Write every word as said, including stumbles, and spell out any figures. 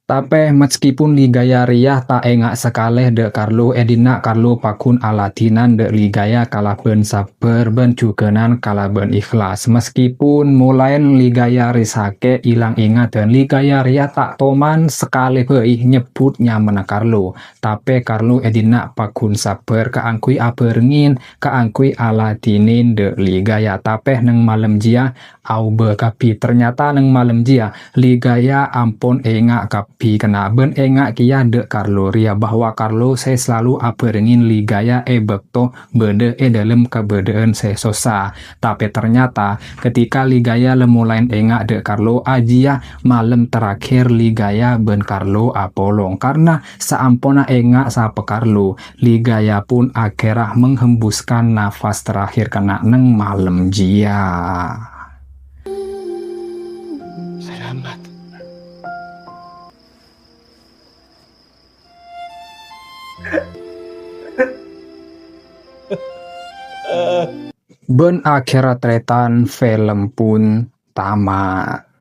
Tapè meskipun Ligaya rèya ta' enga' sakalè dâ' Carlo, è dinna' Carlo pagghun aladhinan dâ' Ligaya kalabân sabbhâr bân jhughânan kalabân ikhlas. Meskipun molaèn Ligaya rè sakè' ilang enga' bhâdhân, Ligaya rèya ta' toman sakalè bhâi nyebbhut nyamana Carlo. Tapè Carlo è dinna' pagghun sabbhâr kaangghuy abhârengngin, kaangghuy aladhinin dâ' Ligaya. Tapè neng malem jiyâ aobâ kabbhi. Ternyata neng malem jiyâ Ligaya ampon enga' kabbhi kennengngan bân enga' kèya dâ' Carlo rèya, bahwa Carlo sè salalu abhârengngin Ligaya è bâkto bâdâ è dâlem kabâdâ'ân sè sossa. Tapè ternyata ketika Ligaya la molaèn enga' dâ' Carlo, ajiyâ malem terakhir Ligaya bân Carlo apolong. Karna saamponna enga' sapa Carlo, Ligaya pun akhèrra menghembuskan nafas terakhir kennengngan neng malem jiyâ. Salamat. Bân akhèrra tarètan film pun tamat.